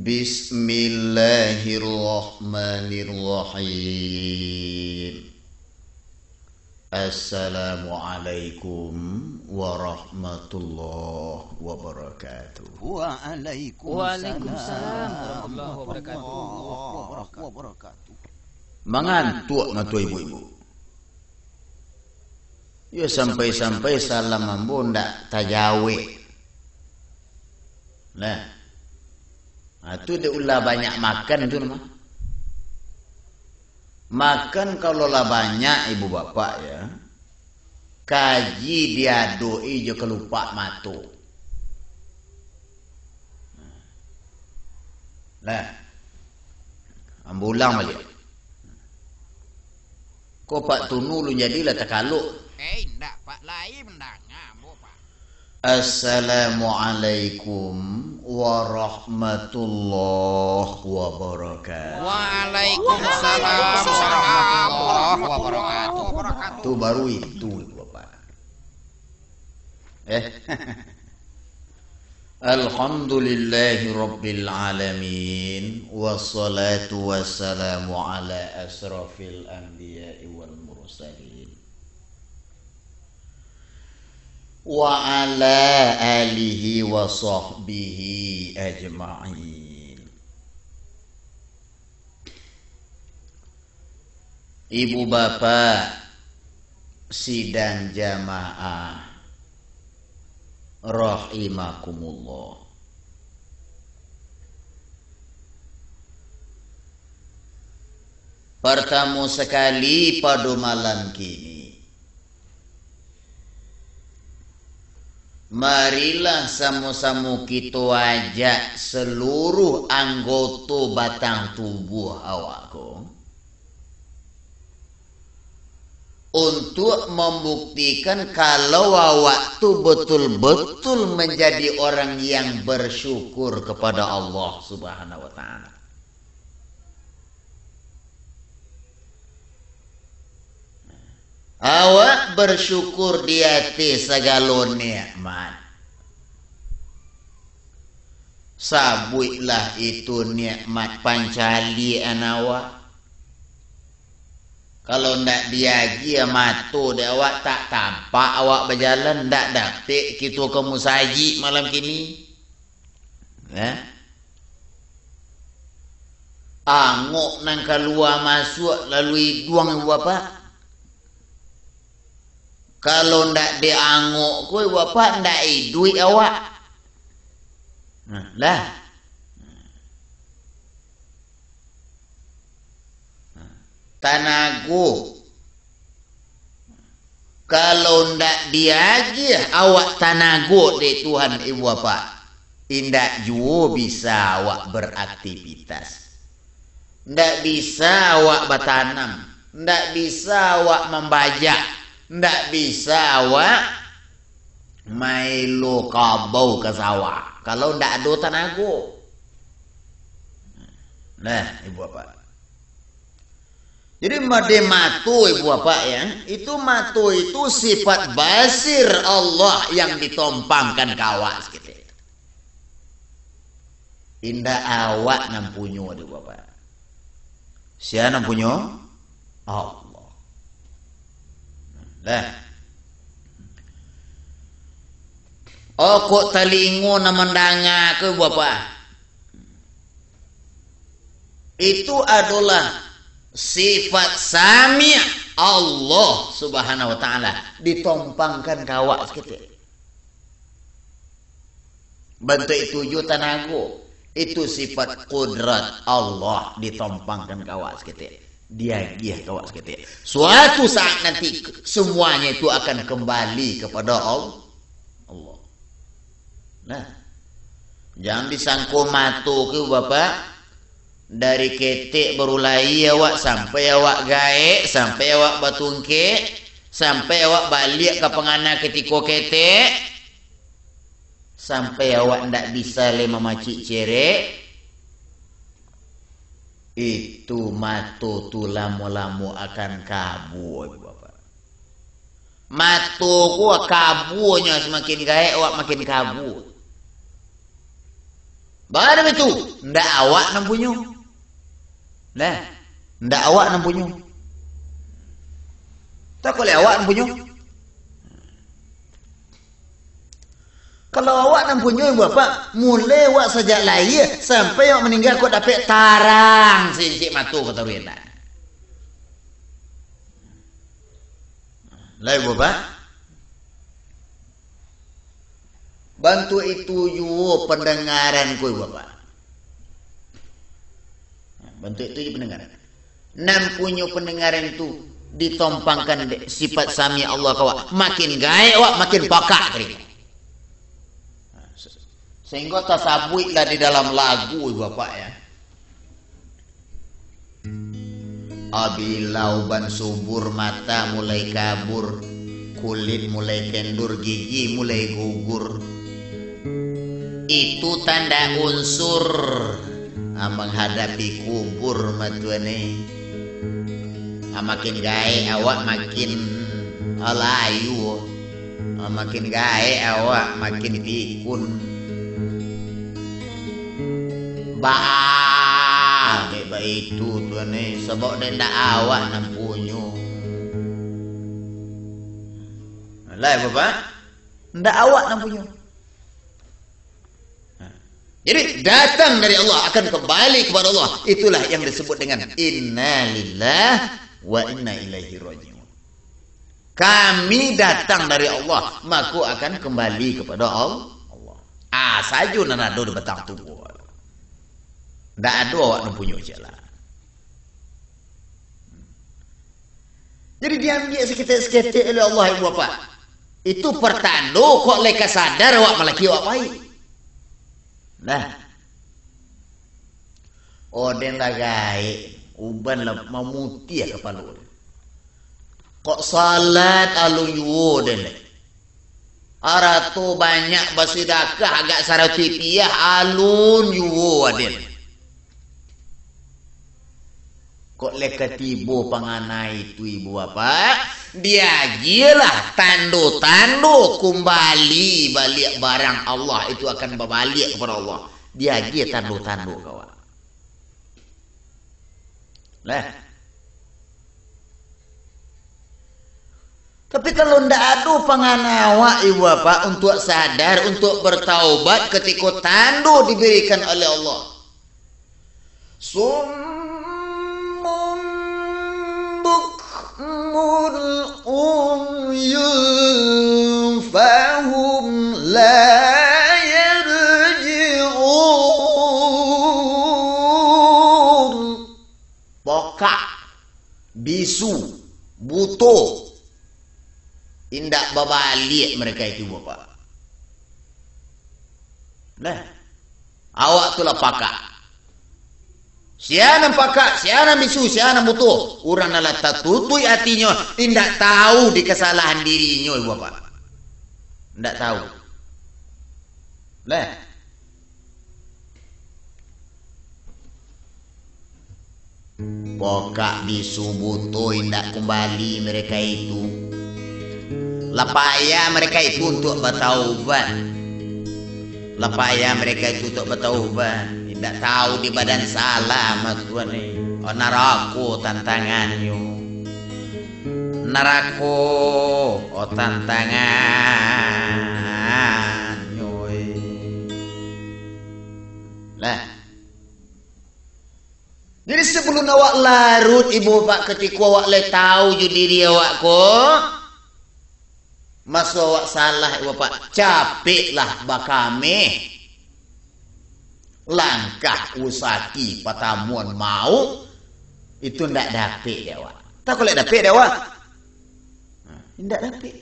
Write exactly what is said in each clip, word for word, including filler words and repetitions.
Bismillahirrahmanirrahim. Assalamualaikum warahmatullahi wabarakatuh. Waalaikumsalam warahmatullahi wabarakatuh. Mangantuak mah tu ibu-ibu. Yo, sampai-sampai salam ambo ndak tajawek. Nah. Nah, tu dek ulah banyak makan tu mah. Makan kalau lah banyak, ibu bapak, ya, kaji diadoi jo kalupak mato. Nah, ambo ulang baliak. Ko Pak Tunu ulun jadi lah takalok. Eh, indak, Pak. Lai mandanga ambo, Pak. Assalamualaikum warahmatullahi wabarakatuh. Waalaikumsalam warahmatullahi wabarakatuh. Tu baru itu, Bapak. Eh. Alhamdulillahi rabbil alamin, wassalatu wassalamu ala asrafil anbiya'i wal mursalin, wa ala alihi wa sahbihi ajma'in. Ibu bapak sidang jamaah rahimakumullah. Partamo sakali pado malam kini, marilah samo-samo kito ajak saluruh anggoto batang tubuah awak ko, untuak mambuktikan kalau awak tu batul-batul manjadi orang yang barsyukur kapada Allah Subhanahu wa Ta'ala. Awak barsyukur di ateh sagalo nikmat. Sabuiklah itu nikmat pancaliak-an awak. Kalau ndak diagiah mato dek awak, tak tampak awak bajalan, ndak dapek kito ka musajik malam kini. Ya. Angok nan kalua masuak lalu iduang, Ibu Bapak. Kalau ndak diangok ko, Ibu Bapak, ndak iduik awak. Nah, lah. Tanago. Kalau ndak diagiah awak tanago dek Tuhan, Ibu Bapak, indak juo bisa awak baraktivitas. Ndak bisa awak batanam, ndak bisa awak mambajak, ndak bisa awak maelo kabau ka sawah, kalau ndak ado tanago. Nah, Ibu Bapak. Jadi, made mato, Ibu Bapak, ya, itu mato itu sifat basir Allah yang ditompangkan ka awak saketek. Indak awak nan punyo, Ibu Bapak. Sia nan punyo? Allah. Lah. Oh, kok talingo nan mandanga ko, Ibu Bapak? Itu adolah sifat sami' Allah Subhanahu wa Ta'ala, ditompangkan ka awak saketek. Bantuak itu juo tanago, itu sifat kudrat Allah, ditompangkan ka awak saketek, diagiah ka awak saketek. Suatu saat nanti, semuanya itu akan kembali kepada Al-, Allah. Nah, jan disangko mato ko, Bapak, dari ketek baru lai awak, sampai awak gaek, sampai awak batungkek, sampai awak baliak ka pangana katiko ketek, sampai awak ndak bisa lai mamacik cerek, itu mato tu lamo-lamo akan kabua, Bapak. Mato ko kabuanyo samakin gaek, awak makin kabua. Bana itu, ndak awak nan punyo. Nah, ndak awak nan punyo. Takah lai awak nan punyo. Kalau awak nan punyo, Ibu Bapak, mulai awak sajak lahia sampai awak maningga, kok dapek tarang saincik mato, kata urang indak. Lah, Ibu Bapak. Bantuak itu juo pandangaran ko, Ibu Bapak. Bantuak itu juo pandangaran. Nan punyo pandangaran tu ditompangkan dek sifat sami Allah ka awak, makin gaek awak, makin pakak tadi. Sehingga tasabuiklah di dalam lagu, Ibu Bapak, ya. Abila uban subur, mata mulai kabur, kulit mulai kendur, gigi mulai gugur. Itu tanda unsur, ah, manghadapi kubur, matuan, eh. Ah, makin gaek awak, makin, ah, layu. Ah, makin gaek awak, makin pikun. Baa, dek baitu, tuan, eh, sabab dek ndak awak nan punyo. Lah, Bapak? Ndak awak nan punyo. Nah. Jadi, datang dari Allah, akan kembali kepada Allah. Itulah yang disebut dengan inna lillahi wa inna ilaihi raji'un. Kami datang dari Allah, mako akan kembali kepada Al-, Allah. Ah, sajo nan ado di batang tubuah. Ndak ado awak nan punyo, ceklah. Jadi diambiak saketek-saketek oleh Allah, Ibu Bapak. Itu pertando kok lai ka sadar awak malaki awak pai. Nah. Oh, den lah gaek, uban lah mamutiah kapalo. Kok salat alun juo den dek. Arato banyak basidakah agak saratuih piah alun juo aden. Kok lai ka tibo pangana itu, Ibu Bapak, diagialah tando-tando kumbali baliak barang Allah itu akan babaliak kapado Allah. Diagia tando-tando ka awak. Lah. Tapi kalau ndak ado pangana awak, Ibu Bapak, untuak sadar, untuak bertaubat, katiko tando diberikan oleh Allah. Summun bukmun umyun fahum la yarji'un. Pokak, bisu, buto, indak babaliak mereka itu, Bapak. Nah, awak tu lah pakak. Sia nan pakak, sia nan bisu, sia nan buto. Urang nan lah tatutuik atinyo, indak tahu di kasalahan dirinyo, Bapak. Indak tahu. Nah. Pokak, bisu, buto, indak kumbali mereka itu. Lah payah mereka itu untuak bataubat. Lah payah mereka itu untuak bataubat. Indak tahu di badan salah, mah, tuan, eh. Oh, narako tantangannyo. Narako, oh, tantangannyo, eh. Lah. Jadi, sabalun awak larut, Ibu Bapak, katiko awak lai tahu jo diri awak ko, maso awak salah, Ibu Bapak, capeklah bakameh. Langkah usaki patamuan mauik, itu ndak dapek dek awak. Takah lai dapek dek awak? Nah, indak dapek.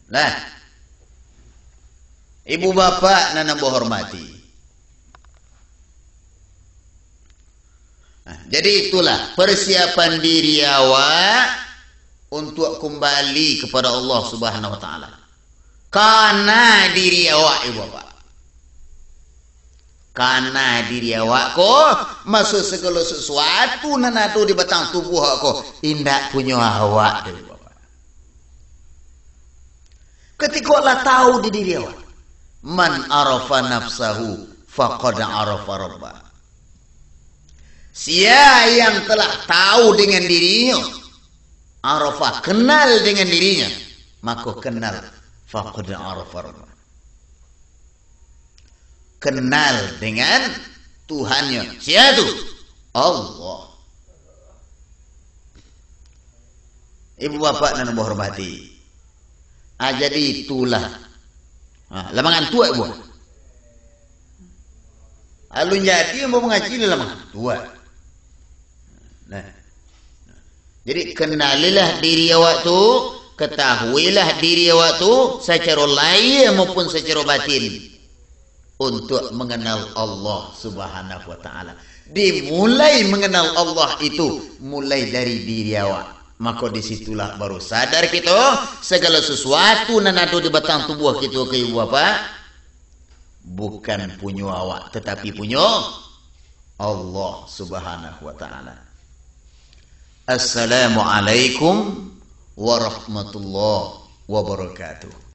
Nah, Ibu Bapak nan ambo hormati. Nah, jadi itulah persiapan diri awak untuak kumbali kapado Allah Subhanahu wa Ta'ala. Kana diri awak, Ibu Bapak. Kana diri awak ko, maso sagalo sasuatu nan ado di batang tubuah awak ko, indak punyo awak tu, Ibu Bapak. Katiko lah tahu di diri awak, Man arafa nafsahu faqad arafa rabbah. Sia yang telah tahu dengan dirinyo, arafa, kenal dengan dirinyo, mako kenal, faqad arafa rabbah. Kenal dengan Tuhannyo. Sia tu? Allah. Ibu bapak nan ambo hormati. Ah, jadi itulah. Ah, lah mangantuak, Bu. Alun jadi ambo mangaji lah mangantuak. Nah. Jadi, kenalilah diri awak tu, ketahuilah diri awak tu sacaro lahia maupun sacaro batin, untuak manganal Allah Subhanahu wa Ta'ala. Dimulai manganal Allah itu, mulai dari diri awak. Mako, di situlah baru sadar kito, sagalo sasuatu nan ado di batang tubuah kito ko, Ibu Bapak, bukan punyo awak, tatapi punyo Allah Subhanahu wa Ta'ala. Assalamualaikum warahmatullahi wabarakatuh.